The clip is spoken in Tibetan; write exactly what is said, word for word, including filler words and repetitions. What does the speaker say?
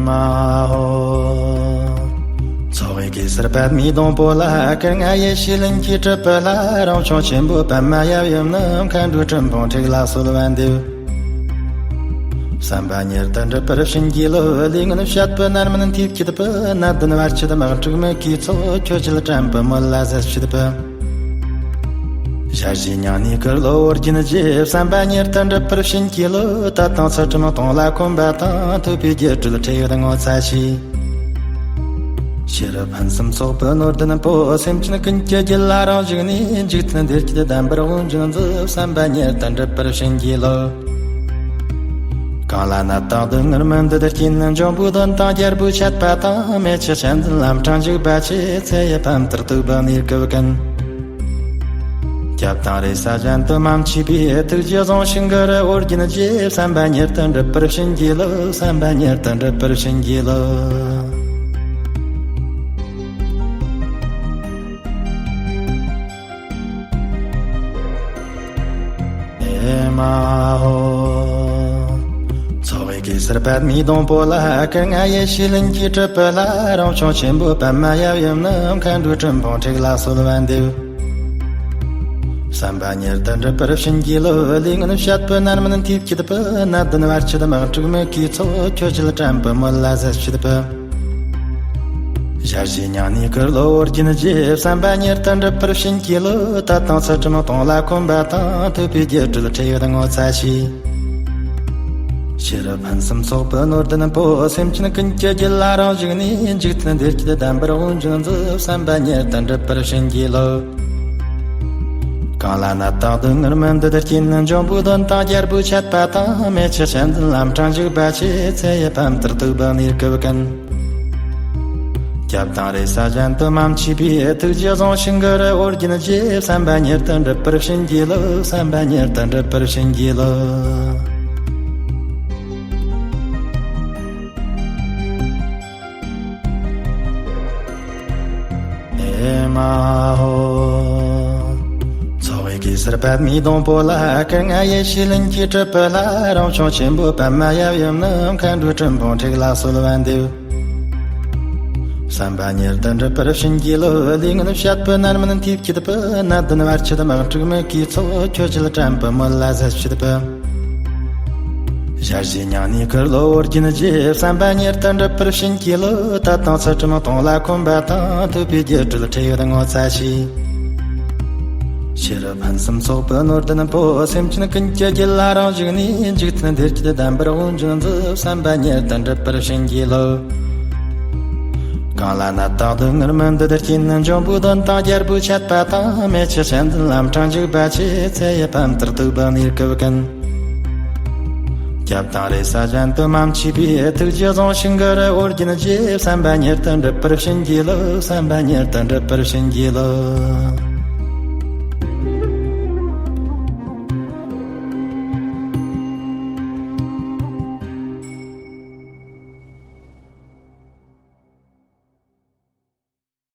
མ་ཧོ། ཚོགས་ཀྱི་གེ་སར་པདྨའི་སྡོང་པོ་ལ། སྐུ་ལྔ་ཡེ་ཤེས་ལྷུན་གྱིས་གྲུབ་པ་ལ། རང་བྱུང་ཆེན་པོ་པདྨ་ཡབ་ཡུམ་ནི། མཁའ་འགྲོའི་སྤྲིན་ཕུང་འཁྲིགས་ལ་གསོལ་བ་འདེབས། བསམ་པ་མྱུར་དུ་འགྲུབ་པར་བྱིན་གྱིས་རློབས། ལས་ངན་བཤད་པའི་རྣམ་སྨིན་ཐེབས་བསྐྱེད་པའི། ནད་གདོན་བར་ཆད་དམག་འཁྲུག་མུ་གེའི་ཚོགས། ཁྱོད་ཀྱི་དྲན་པའི་མོད་ལ་གཟིགས་བྱེད་པའི། ཞལ་བཞེས་སྙིང་ནས་བསྐུལ་ལོ་ཨོ་རྒྱན་རྗེ། བསམ་པ་མྱུར་དུ་འགྲུབ་པར་བྱིན་གྱིས་རློབས། དད་དང་ཚུལ་ཁྲིམས་སྟོང་ལ་གོམས་པ་དང་། ཐུབ་པའི་རྒྱུད་སྒྲུབ་ཁྲེལ་ཡོད་ངོ་ཚ་ཞེས། ཕྱི་རབས་ཕུན་སུམ་ཚོགས་པའི་ནོར་ལྡན་པོ། སེམས་ཅན་ཀུན་གྱི་རྒྱུད་ལ་རང་བཞུགས་ནས། འཇིག་རྟེན་བདེ་སྐྱིད་ལྡན་པར་དབུགས་འབྱིན་མཛོད། བསམ་པ་མྱུར་དུ་འགྲུབ་པར་བྱིན་གྱིས་རློབས། གང་ལ་ནད་དང་སྡུག་བསྔལ་མི་འདོད་རྐྱེན། འབྱུང་པོའི་གདོན་དང་རྒྱལ་པོའི་ཆད་པ་དང་། མི་ཕྱི་གཅན་གཟན་ལམ་འཕྲང་འཇིགས་པ་ཆེ། ཚེ་ཡི་ཕན་བདེར་ཐུག་པའི་གནས་སྐབས་ཀུན། སྐྱབས་དང་རེ་ས་གཞན་དུ་མ་མཆིས་པའི། ཐུགས་རྗེས་བཟུང་ཞིང་བསྐུལ་ཨོ་རྒྱན་རྗེ། བསམ་པ་མྱུར་དུ་འགྲུབ་པར་བྱིན་གྱིས་རློབས། བསམ་པ་མྱུར་དུ་འགྲུབ་པར་བྱིན་གྱིས་རློབས། ཨེ་མ་ཧོ། ཚོགས་ཀྱི་གེ་སར་པདྨའི་སྡོང་པོ་ལ། སྐུ་ལྔ་ཡེ་ཤེས་ལྷུན་གྱིས་གྲུབ་པ་ལ། རང་བྱུང་ཆེན་པོ་པདྨ་ཡབ་ཡུམ་ནི། མཁའ་འགྲོའི་སྤྲིན་ཕུང་འཁྲིགས་ལ་གསོལ་བ་འདེབས། བསམ་པ་མྱུར་དུ་འགྲུབ་པར་བྱིན་གྱིས་རློབས། ལས་ངན་བཤད་པའི་རྣམ་སྨིན་ཐེབས་བསྐྱེད་པའི། ནད་གདོན་བར་ཆད་དམག་འཁྲུག་མུ་གེའི་ཚོགས། ཁྱོད་ཀྱི་དྲན་པའི་མོད་ལ་གཟིགས་བྱེད་པའི། ཞལ་བཞེས་སྙིང་ནས་བསྐུལ་ལོ་ཨོ་རྒྱན་རྗེ། བསམ་པ་མྱུར་དུ་འགྲུབ་པར་བྱིན་གྱིས་རློབས། དད་དང་ཚུལ་ཁྲིམས་སྟོང་ལ་གོམས་པ་དང་། ཐུབ་པའི་རྒྱུད་སྒྲུབ་ཁྲེལ་ཡོད་ངོ་ཚ་ཞེས། ཕྱི་རབས་ཕུན་སུམ་ཚོགས་པའི་ནོར་ལྡན་པོ། སེམས་ཅན་ཀུན་གྱི་རྒྱུད་ལ་རང་བཞུགས་ནས། འཇིག་རྟེན་བདེ་སྐྱིད་ལྡན་པར་དབུགས་འབྱིན་མཛོད། བསམ་པ་མྱུར་དུ་འགྲུབ་པར་བྱིན་གྱིས་རློབས། གང་ལ་ནད་དང་སྡུག་བསྔལ་མི་འདོད་རྐྱེན། འབྱུང་པོའི་གདོན་དང་རྒྱལ་པོའི་ཆད་པ་དང་། མི་ཕྱི་གཅན་གཟན་ལམ་འཕྲང་འཇིགས་པ་ཆེ། ཚེ་ཡི་ཕན་བདེར་ཐུག་པའི་གནས་སྐབས་ཀུན། སྐྱབས་དང་རེ་ས་གཞན་དུ་མ་མཆིས་པའི། ཐུགས་རྗེས་བཟུང་ཞིང་བསྐུལ་ཨོ་རྒྱན་རྗེ། བསམ་པ་མྱུར་དུ་འགྲུབ་པར་བྱིན་གྱིས་རློབས། བསམ་པ་མྱུར་དུ་འགྲུབ་པར་བྱིན་གྱིས་རློབས། ཨེ་མ་ཧོ། ཚོགས་ཀྱི་གེ་སར་པདྨའི་སྡོང་པོ་ལ། སྐུ་ལྔ་ཡེ་ཤེས་ལྷུན་གྱིས་གྲུབ་པ་ལ། རང་བྱུང་ཆེན་པོ་པདྨ་ཡབ་ཡུམ་ནི། མཁའ་འགྲོའི་སྤྲིན་ཕུང་འཁྲིགས་ལ་གསོལ་བ་འདེབས། བསམ་པ་མྱུར་དུ་འགྲུབ་པར་བྱིན་གྱིས་རློབས། ལས་ངན་བཤད་པའི་རྣམ་སྨིན་ཐེབས་བསྐྱེད་པའི། ནད་གདོན་བར་ཆད་དམག་འཁྲུག་མུ་གེའི་ཚོགས། ཁྱོད་ཀྱི་དྲན་པའི་མོད་ལ་གཟིགས་བྱེད་པའི། ཞལ་བཞེས་སྙིང་ནས་བསྐུལ་ལོ་ཨོ་རྒྱན་རྗེ། བསམ་པ་མྱུར་དུ་འགྲུབ་པར་བྱིན་གྱིས་རློབས། དད་དང་ཚུལ་ཁྲིམས་སྟོང་ལ་གོམས་པ་དང་། ཐུབ་པའི་རྒྱུད་སྒྲུབ་ཁྲེལ་ཡོད་ངོ་ཚ་ཞེས། ཕྱི་རབས་ཕུན་སུམ་ཚོགས་པའི་ནོར་ལྡན་པོ། སེམས་ཅན་ཀུན་གྱི་རྒྱུད་ལ་རང་བཞུགས་ནས། འཇིག་རྟེན་བདེ་སྐྱིད་ལྡན་པར་དབུགས་འབྱིན་མཛོད། བསམ་པ་མྱུར་དུ་འགྲུབ་པར་བྱིན་གྱིས་རློབས། གང་ལ་ནད་དང་སྡུག་བསྔལ་མི་འདོད་རྐྱེན། འབྱུང་པོའི་གདོན་དང་རྒྱལ་པོའི་ཆད་པ་དང་། མི་ཕྱི་གཅན་གཟན་ལམ་འཕྲང་འཇིགས་པ་ཆེ། ཚེ་ཡི་ཕན་བདེར་ཐུག་པའི་གནས་སྐབས་ཀུན། སྐྱབས་དང་རེ་ས་གཞན་དུ་མ་མཆིས་པའི། ཐུགས་རྗེས་བཟུང་ཞིང་བསྐུལ་ཨོ་རྒྱན་རྗེ། བསམ་པ་མྱུར་དུ་འགྲུབ་པར་བྱིན་གྱིས་རློབས། བསམ་པ་མྱུར་དུ་འགྲུབ་པར་བྱིན་གྱིས་རློབས།